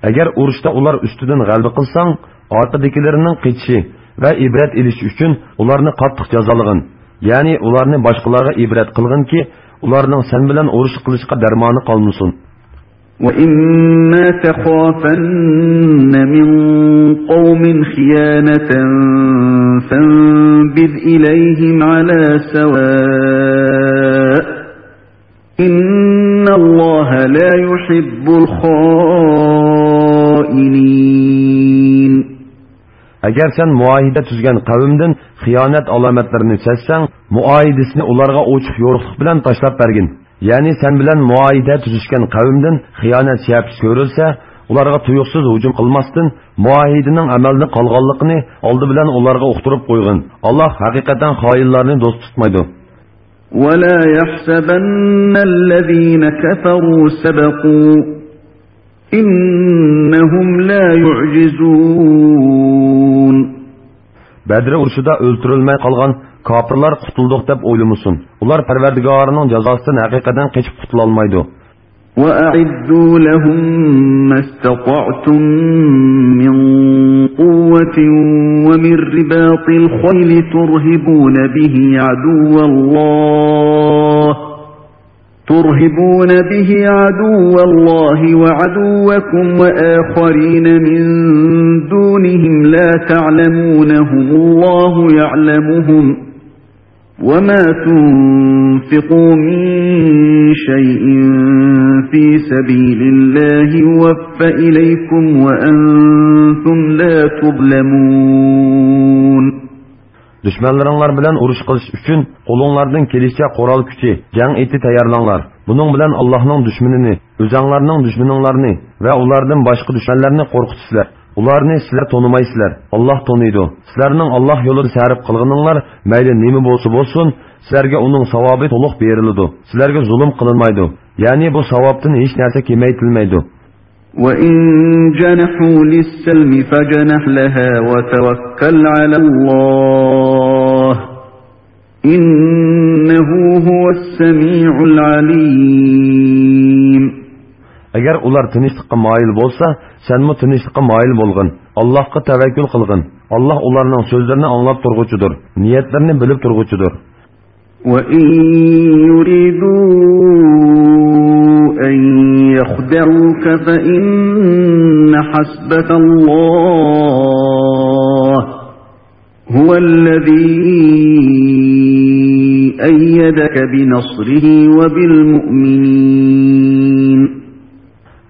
ئەگەر ئۇرۇشتا ئۇلار ئۈستىدىن غەلىبە قىلساڭ، ئارقىدىكىلىرىنىڭ قېچىشى ۋە ئىبرەت ئېلىشى ئۈچۈن ئۇلارنى قاتتىق جازالىغىن. يەنى ئۇلارنى باشقىلارغا ئىبرەت قىلغىنكى، ئۇلارنىڭ سەن بىلەن ئۇرۇش قىلىشقا دەرمانى قالمىسۇن. وإما تخافن من قوم خيانة فانبذ إليهم على سواء إن الله لا يحب الخائنين. ئەگەر سەن مۇئاھىدە تۈزگەن قەۋمدىن خىيانەت ئالامەتلىرىنى سەزسەڭ، مۇئاھىدىسىنى ئۇلارغا ئوچۇق يورۇقلۇق بىلەن تاشلاپ بەرگىن. يەنى سەن بىلەن مۇئاھىدە تۈزۈشكەن قەۋمدىن خىيانەت شەپىسى كۆرۈلسە، ئۇلارغا تۇيۇقسىز ھۇجۇم قىلماستىن، مۇئاھىدىنىڭ ئەمەلدىن قالغانلىقىنى ئالدى بىلەن ئۇلارغا ئۇقتۇرۇپ قويغىن. ئاللاھ ھەقىقەتەن خائىنلارنى دوست تۇتمايدۇ. ولا يحسبن الذين كفروا سبقوا إنهم لا يعجزون. بەدر ئۇرۇشىدا ئۆلتۈرۈلمەي قالغان كاپىرلار قۇتۇلدۇق دەپ ئويلىمىسۇن. ئۇلار پەرۋەردىگارىنىڭ جازاسىدىن ھەقىقەتەن قېچىپ قۇتۇلالمايدۇ. وأعدوا لهم ما استطعتم من قوة ومن رباط الخيل ترهبون به عدو الله ترهبون به عدو الله وعدوكم وآخرين من دونهم لا تعلمونهم الله يعلمهم وما تنفقوا من شيء في سبيل الله يوف إليكم وأنتم لا تظلمون. دۈشمەنلىرىڭلار بىلەن ئۇرۇش قىلىش ئۈچۈن قولۇڭلاردىن كېلىشىچە قورال كۈچى، جەڭ ئېتى تەييارلاڭلار. بۇنىڭ بىلەن ئاللاھنىڭ دۈشمىنىنى، ئۆزەڭلارنىڭ دۈشمىنىڭلارنى ۋە ئۇلاردىن باشقا دۈشمەنلەرنى قورقۇتىسىلەر. ئۇلارنى سىلەر تونۇمايسىلەر. ئاللاھ تونۇيدۇ. سىلەرنىڭ ئاللاھ يولىدا سەرپ قىلغىنىڭلار مەيلى نېمە بولسا بولسۇن، سىلەرگە ئۇنىڭ ساۋابى تولۇق بېرىلىدۇ. سىلەرگە زۇلۇم قىلىنمايدۇ. يەنى بۇ ساۋابتىن ھېچ نەرسە كېمەيتىلمەيدۇ. وَإِن جَنَحُوا لِلسَّلْمِ فَاجْنَحْ لَهَا وَتَوَكَّلْ عَلَى اللَّهِ، إِنَّهُ هُوَ السَّمِيعُ الْعَلِيمُ. ئەگەر ئۇلار تىنچلىققا مايىل بولسا، سەنمۇ تىنچلىققا مايىل بولغىن. ئاللاھقا تەۋەككۈل قىلغىن. ئاللاھ ئۇلارنىڭ سۆزلىرىنى ئاڭلاپ تۇرغۇچىدۇر، نىيەتلىرىنى بىلىپ تۇرغۇچىدۇر. وَإِن يُرِيدُوا أَن يَخْدَعُوكَ فَإِنَّ حَسْبَكَ اللَّهُ هُوَ الَّذِي أَيَّدَكَ بِنَصْرِهِ وَبِالْمُؤْمِنِينَ.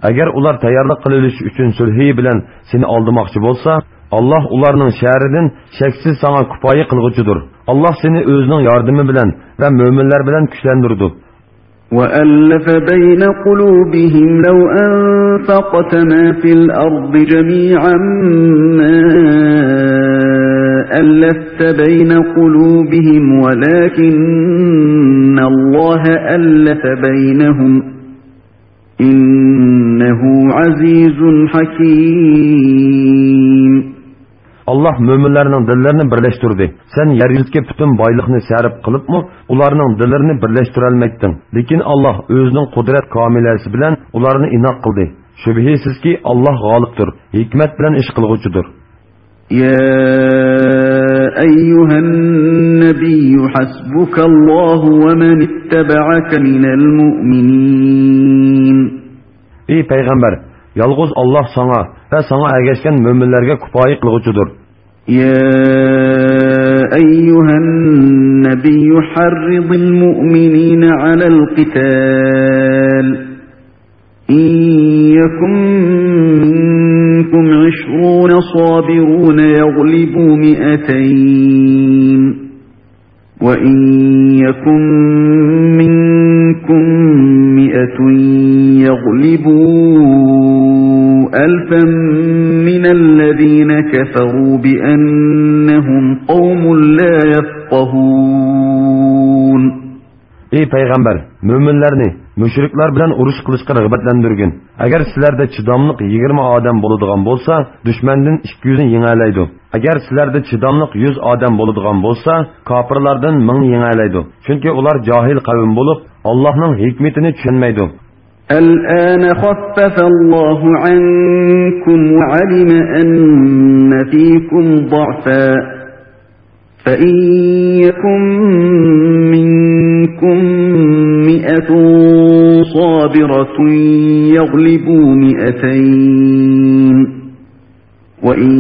ئەگەر ئۇلار تەييارلىق قىلىۋېلىش ئۈچۈن سۈلھى بىلەن سېنى ئالدىماقچى بولسا، ئاللاھ ئۇلارنىڭ شەررىدىن شەكسىز ساڭا كۇپايە قىلغۇچىدۇر. ئاللاھ سېنى ئۆزىنىڭ ياردىمى بىلەن ۋە مۆمىنلەر بىلەن كۈچلەندۈرىدۇ. وَأَلَّفَ بَيْنَ قُلُوبِهِمْ لَوْ أَنفَقْتَ مَا فِي الْأَرْضِ جَمِيعًا مَا أَلَّفْتَ بَيْنَ قُلُوبِهِمْ وَلَكِنَّ اللَّهَ أَلَّفَ بَيْنَهُمْ، إِنَّهُ عَزِيزٌ حَكِيمٌ. ئاللاھ مۆمىنلەرنىڭ دىللىرىنى بىرلەشتۈردى. سەن يەر يۈزىدىكى پۈتۈن بايلىقنى سەرپ قىلىپمۇ، ئۇلارنىڭ دىللىرىنى بىرلەشتۈرەلمەيتتىڭ. لېكىن ئاللاھ ئۆزىنىڭ قۇدرەت كامىلەسى بىلەن ئۇلارنى ئىناق قىلدى. شۈبھىسىزكى، ئاللاھ غالىبتۇر، ھېكمەت بىلەن ئىش قىلغۇچىدۇر. يَا أَيُّهَا النَّبِيُّ حَسْبُكَ اللَّهُ وَمَنِ اتَّبَعَكَ مِنَ الْمُؤْمِنِينَ. ئى پەيغەمبەر، يالغۇز ئاللاھ ساڭا ۋە ساڭا ئەگەشكەن مۆمىنلەرگە كۇپايە قىلغۇچىدۇر. يَا أَيُّهَا النَّبِيُّ حَرِّضِ الْمُؤْمِنِينَ عَلَى الْقِتَالِ، إِنْ يَكُنْ مِنْكُمْ عِشْرُونَ صَابِرُونَ يَغْلِبُوا مِائَتَيْنِ، وَإِنْ يَكُنْ مِنْكُمْ مِائَةٌ يَغْلِبُوا أَلْفًا مِنَ الَّذِينَ كَفَرُوا بِأَنَّهُمْ قَوْمٌ لَا يَفْقَهُونَ. ئى پەيغەمبەر، مۆمىنلەرنى مۇشرىكلار بىلەن ئۇرۇش قىلىشقا رىغبەتلەندۈرگىن. ئەگەر سىلەردە چىداملىق يىگىرمە ئادەم بولىدىغان بولسا، دۈشمەندىن ئىككى يۈزنى يېڭەلەيدۇ. ئەگەر سىلەردە چىداملىق يۈز ئادەم بولىدىغان بولسا، كاپىرلاردىن مىڭنى يېڭەلەيدۇ. چۈنكى ئۇلار جاھىل قەۋم بولۇپ، ئاللاھنىڭ ھېكمىتىنى چۈشەنمەيدۇ. الْآنَ خَفَّفَ اللَّهُ عَنْكُمْ وَعَلِمَ أَنَّ فِيكُمْ ضَعْفًا، فَإِنْ يَكُنْ مِنْكُمْ مِائَةٌ صَابِرَةٌ يَغْلِبُوا مِائَتَيْنِ، وَإِنْ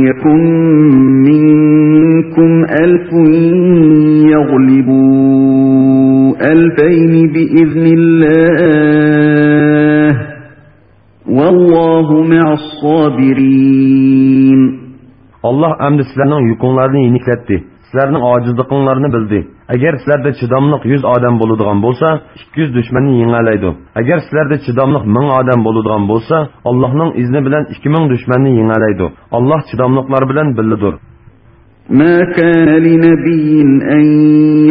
يَكُنْ مِنْكُمْ أَلْفٌ يَغْلِبُوا أَلْفَيْنِ بِإِذْنِ اللَّهِ، وَاللَّهُ مَعَ الصَّابِرِينَ. ئاللاھ ئەمدى سىلەرنىڭ يۈكۈڭلارنى يېنىكلەتتى، سىلەرنىڭ ئاجىزلىقىڭلارنى بىلدى. ئەگەر سىلەردە چىداملىق يۈز ئادەم بولىدىغان بولسا، ئىككى يۈز دۈشمەننى يېڭەلەيدۇ. ئەگەر سىلەردە چىداملىق مىڭ ئادەم بولىدىغان بولسا، ئاللاھنىڭ ئىزنى بىلەن ئىككى مىڭ دۈشمەننى يېڭەلەيدۇ. ئاللاھ چىداملىقلار بىلەن بىللىدۇر. مَا كَانَ لِنَبِيٍّ أَنْ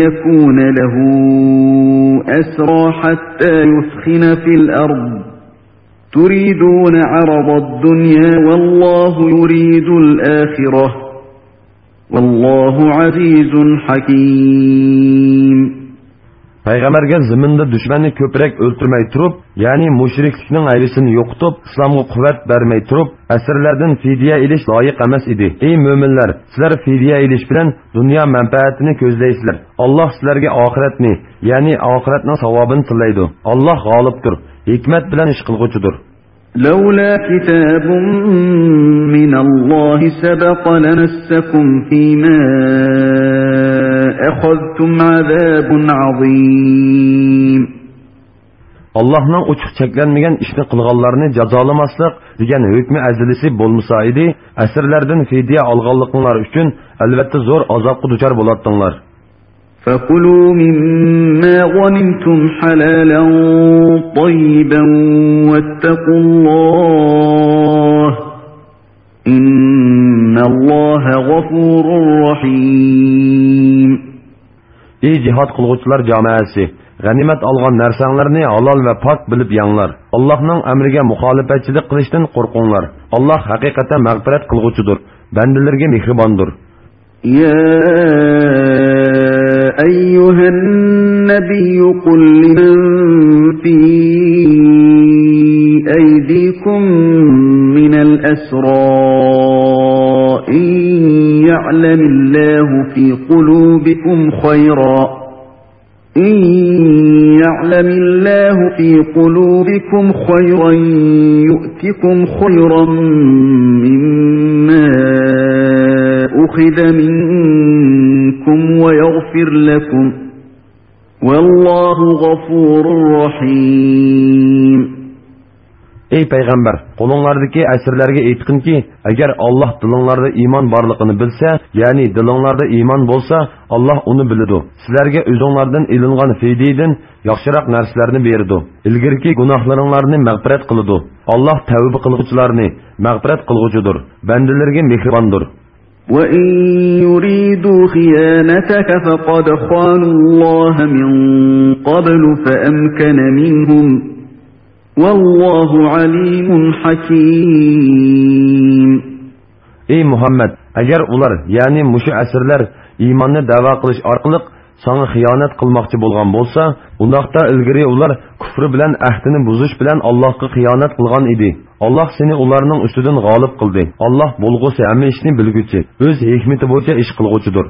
يَكُونَ لَهُ أَسْرَى حَتَّى يُثْخِنَ فِي الْأَرْضِ، تُرِيدُونَ عَرَضَ الدُّنْيَا وَاللَّهُ يُرِيدُ الْآخِرَةَ، وَاللَّهُ عَزِيزٌ حَكِيمٌ. پەيغەمبەرگە زېمىندا دۈشمەننى كۆپرەك ئۆلتۈرمەي تۇرۇپ، يەنى مۇشرىكلىكنىڭ ھەيۋىسىنى يوقىتىپ، ئىسلامغا قۇۋۋەت بەرمەي تۇرۇپ، ئەسىرلەردىن فىدىيە ئېلىش لايىق ئەمەس ئىدى. ئەي مۆمىنلەر، سىلەر فىدىيە ئېلىش بىلەن دۇنيا مەنپەئەتىنى كۆزلەيسىلەر. ئاللاھ سىلەرگە ئاخىرەتنى، يەنى ئاخىرەتنىڭ ساۋابىنى تىلەيدۇ. ئاللاھ غالىبتۇر، ھېكمەت بىلەن ئىش قىلغۇچىدۇر. لَوْلَا كِتَابٌ مِّنَ اللَّهِ سَبَقَ لَمَسَّكُمْ فِيمَا أَخَذْتُمْ عَذَابٌ عَظِيمٌ. ئاللاھنىڭ ئوچۇق چەكلەنمىگەن ئىشنى قىلغانلارنى جازالىماسلىق دېگەن ھۆكمى ئەزەلىسى بولمىسا ئىدى، ئەسىرلەردىن فىدىيە ئالغانلىقىڭلار ئۈچۈن ئەلۋەتتە زور ئازابقا دۇچار بولاتتىڭلار. فكلوا مما غنمتم حلالا طيبا واتقوا الله إن الله غفور رحيم. ئى جىھاد قىلغۇچىلار جامائەسى! غەنىيمەت ئالغان نەرسەڭلارنى ھالال ۋە پاك بىلىپ يەڭلار. ئاللاھنىڭ ئەمرىگە مۇخالىپەتچىلىك قىلىشتىن قورقۇڭلار. ئاللاھ ھەقىقەتەن مەغپىرەت قىلغۇچىدۇر، بەندىلىرىگە مېھرىباندۇر. يا أيها النبي قل لمن في أيديكم من الأسرى إن يعلم الله في قلوبكم خيرا إن يعلم الله في قلوبكم خيرا يؤتكم خيرا مما أخذ منكم ويغفر لكم والله غفور رحيم. ئەي پەيغەمبەر، قولۇڭلاردىكى ئەسىرلەرگە ئېيتقىنكى، ئەگەر ئاللاھ دىلىڭلاردا ئىمان بارلىقىنى بىلسە، يەنى دىلىڭلاردا ئىمان بولسا، ئاللاھ ئۇنى بىلىدۇ. سىلەرگە ئۆزۈڭلاردىن ئېلىنغان فىدىيىدىن ياخشىراق نەرسىلەرنى بېرىدۇ. ئىلگىرىكى گۇناھلىرىڭلارنى مەغپىرەت قىلىدۇ. ئاللاھ تەۋبە قىلغۇچىلارنى مەغپىرەت قىلغۇچىدۇر، بەندىلىرىگە مېھرىباندۇر. وإن يريدوا خيانتك فقد خانوا الله من قبل فأمكن منهم والله عليم حكيم. ئەي مۇھەممەد، ئەگەر ئۇلار، يەنى مۇشۇ ئەسىرلەر ئىماننى دەۋا قىلىش ئارقىلىق ساڭا خىيانەت قىلماقچى بولغان بولسا، ئۇنداقتا ئىلگىرى ئۇلار كۇفرى بىلەن ئەھدىنى بۇزۇش بىلەن ئاللاھقا خىيانەت قىلغان ئىدى. ئاللاھ سېنى ئۇلارنىڭ ئۈستىدىن غالىب قىلدى. ئاللاھ بولغۇسى ھەممە ئىشنى بىلگۈچى، ئۆز ھېكمىتى بويىچە ئىش قىلغۇچىدۇر.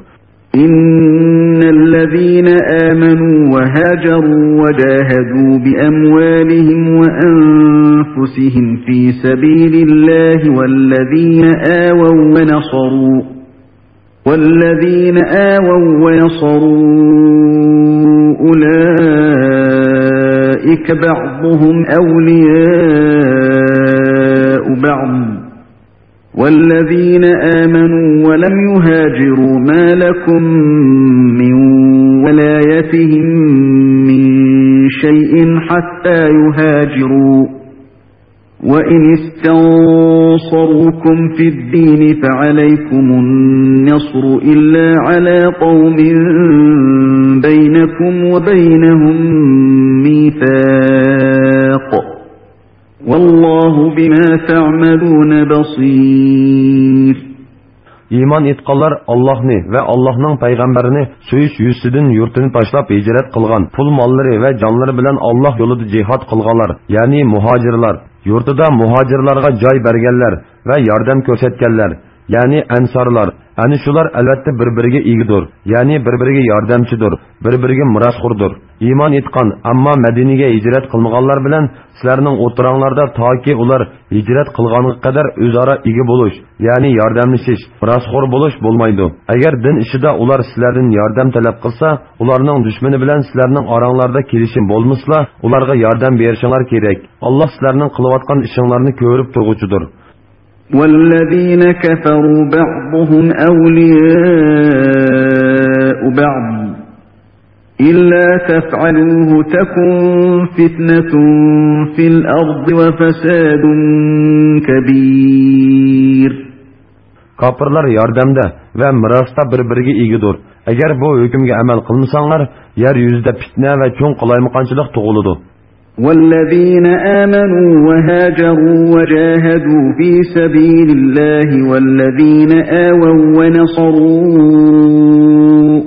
إن الذين آمنوا وهاجروا وجاهدوا بأموالهم وأنفسهم في سبيل الله والذين آووا ونصروا والذين آووا ونصروا أولئك بعضهم أولياء بعض والذين آمنوا ولم يهاجروا ما لكم من ولايتهم من شيء حتى يهاجروا وإن استنصروكم في الدين فعليكم النصر إلا على قوم بينكم وبينهم ميثاق والله بما تعملون بصير. ئىمان ئېيتقانلار ئاللاھنى ۋە ئاللاھنىڭ پەيغەمبىرىنى سۆيۈش يۈزىسىدىن يۇرتىنى تاشلاپ ھىجرەت قىلغان، پۇل ماللىرى ۋە جانلىرى بىلەن ئاللاھ يولىدا جىھاد قىلغانلار، يەنى مۇھاجىرلار، يۇرتىدا مۇھاجىرلارغا جاي بەرگەنلەر ۋە ياردەم كۆرسەتكەنلەر، يەنى ئەنسارلار، ئەنە شۇلار ئەلۋەتتە بىر-بىرىگە ئىگىدۇر، يەنى بىر-بىرىگە ياردەمچىدۇر، بىر-بىرىگە مىراسخوردۇر. ئىمان ئېيتقان، ئەمما مەدىنىگە ھىجرەت قىلمىغانلار بىلەن سىلەرنىڭ ئوتتۇراڭلاردا تاكى ئۇلار ھىجرەت قىلغانغا قەدەر ئۆزئارا ئىگە بولۇش، يەنى ياردەملىشىش، مىراسخور بولۇش بولمايدۇ. ئەگەر دىن ئىشىدا ئۇلار سىلەردىن ياردەم تەلەپ قىلسا، ئۇلارنىڭ دۈشمىنى بىلەن سىلەرنىڭ ئاراڭلاردا كېلىشىم بولمىسىلا، ئۇلارغا ياردەم بېرىشىڭلار كېرەك. ئاللاھ سىلەرنىڭ قىلىۋاتقان ئىشىڭلارنى كۆرۈپ تۇرغۇچىدۇر. والذين كفروا بعضهم أولياء بعض إلا تفعلوه تكن فتنة في الأرض وفساد كبير. كاپىرلار ياردەمدە ۋە مىراستا بىر-بىرىگە ئىگىدۇر. ئەگەر بۇ ھۆكۈمگە ئەمەل قىلمىساڭلار، يەر يۈزىدە پىتنە ۋە چوڭ قالايمىقانچىلىق تۇغۇلىدۇ. والذين آمنوا وهاجروا وجاهدوا في سبيل الله والذين آووا ونصروا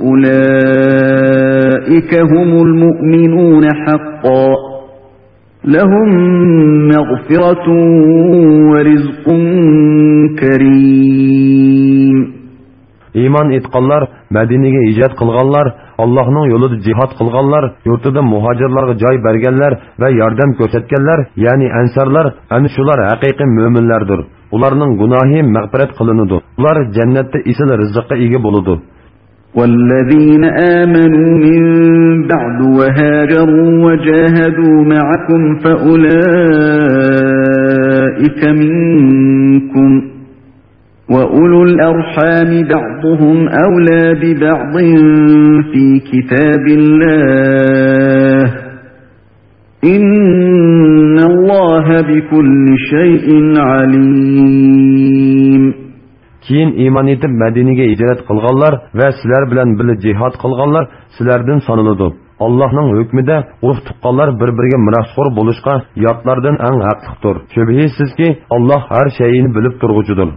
أولئك هم المؤمنون حقا لهم مغفرة ورزق كريم. ئىمان ئېيتقانلار، مەدىنىگە ھىجرەت قىلغانلار، ئاللاھنىڭ يولىدا جىھاد قىلغانلار، يۇرتىدا مۇھاجىرلارغا جاي بەرگەنلەر ۋە ياردەم كۆرسەتكەنلەر، يەنى ئەنسارلار، ئەنە شۇلار ھەقىقىي مۆمىنلەردۇر. ئۇلارنىڭ گۇناھى مەغپىرەت قىلىنىدۇ. ئۇلار جەننەتتە ئېسىل رىزىققا ئىگە بولىدۇ. والذين آمنوا من بعد وهاجروا وجاهدوا معكم فأولئك منكم، وأولو الأرحام بعضهم أولى ببعض في كتاب الله، إن الله بكل شيء عليم. كېيىن ئىمان ئېيتىپ مەدىنىگە ھىجرەت قىلغانلار ۋە سىلەر بىلەن بىللە جىھاد قىلغانلار سىلەردىن سانىلىدۇ. ئاللاھنىڭ ھۆكمىدە ئۇرۇق-تۇغقانلار بىر-بىرىگە مىراسخور بولۇشقا ياتلاردىن ئەڭ ھەقلىقتۇر. شۈبھىسىزكى، ئاللاھ ھەر شەيئىنى بىلىپ تۇرغۇچىدۇر.